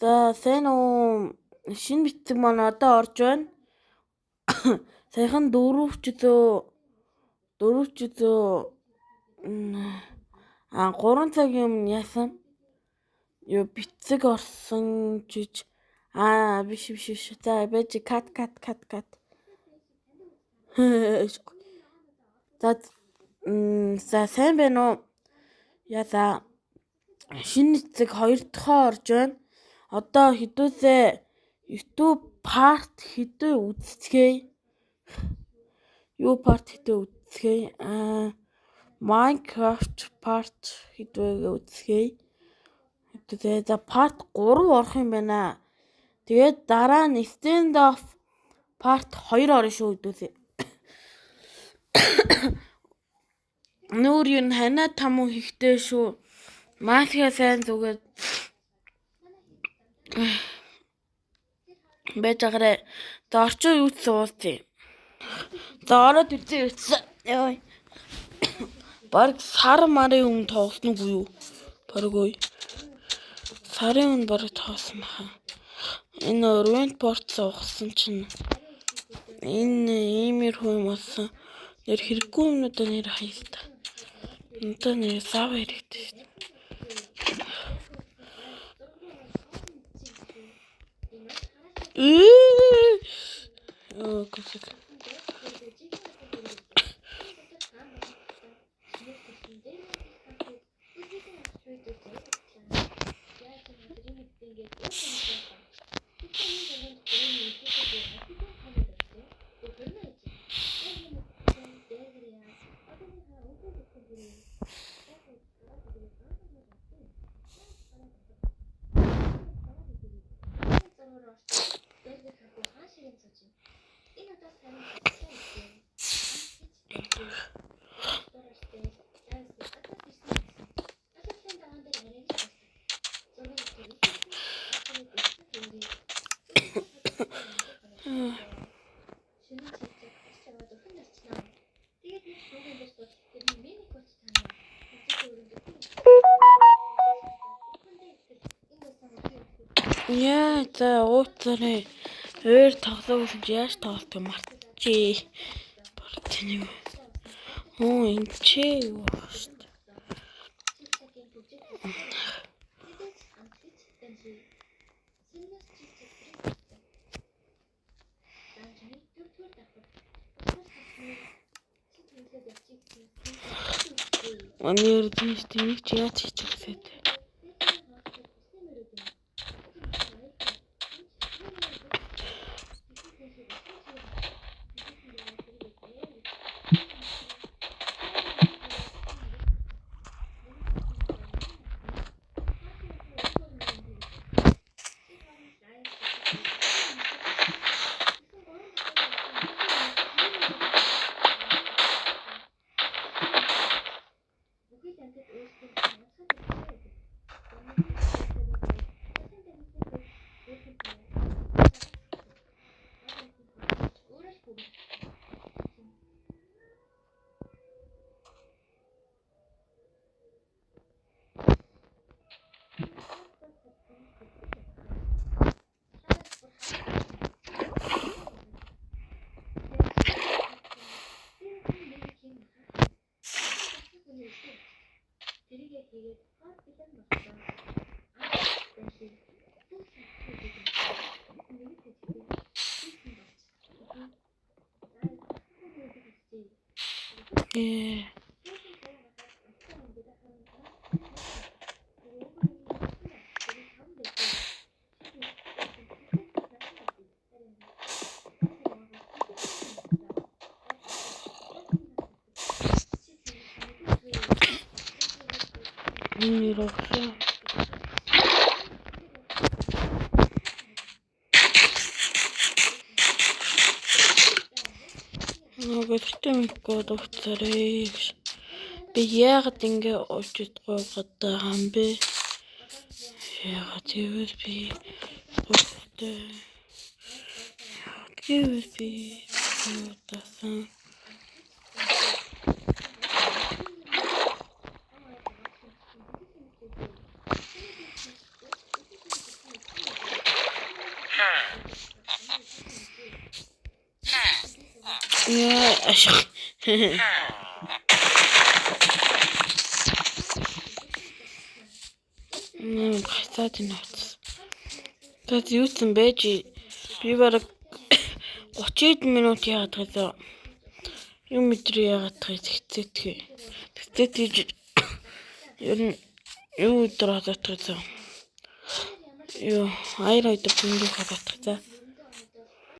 За сайн уу, шинэ бичиг маань одоо орж байна. Саяхан 4 3 цагийн өмнө яасан? Юу бичиг орсон чиж биш. За байж кат. За сайн байна уу? Яа за шинэ бичиг 2 дахь орж байна. Одоо хэдүүсээ YouTube part хэдүү үзцгээе. Юу part хэдүү үзцгээе? Minecraft part хэдүүгээ үзцгээе. Хэдүүсээ за part 3 орох юм байна. Тэгээд дараа нь Standoff part 2 орно шүү хэдүүсээ. Нүүр юу ханаа тамуу хийхтэй шүү. Маска сайн зүгээд байж байгаарэ. За орчин юу ч уулзъя. За ороод ирсэн ирсэн. Йой. Бараг сар марын өмнө тоглосон уу юу? Бараг ой. Сарын өмнө бараг тоглосон баха. Энэ Rent Port ухсан чинь энэ иймэрхүү юм болсон. Нэр хэрэггүй юмнуудаа нэр хаяста. Надад нэр сав хэрэгтэй шүү дээ. Оо гүсэг. Яа за ууцаарай. Өөр тоглоог юм чи яаж тоглох юм мартчихъя. Бараг тэнийг. Оо энэ чи юу шүү дээ. Нэр тийш тэнийг чи яаж хийчих вэ? Нэр Нөгөөдтэй мэдгүй дугцаарэ. Би яагаад ингэ ууж чадахгүй гадаа юм бэ? Яагаад гэвэл би дугцтай. Яагаад гэвэл би удаасан. Яа, ашиг. Гацаад энэ утас. За юусэн бэ чи? Би бараг 30 минут яагаад гэзээ. Юм өдөр яагаад гэж хэцээтгэе. Хэцээтгэж ер нь юу өдөр хадах гэзээ. Юу аяр өдөр зөндөө хадах гэзээ.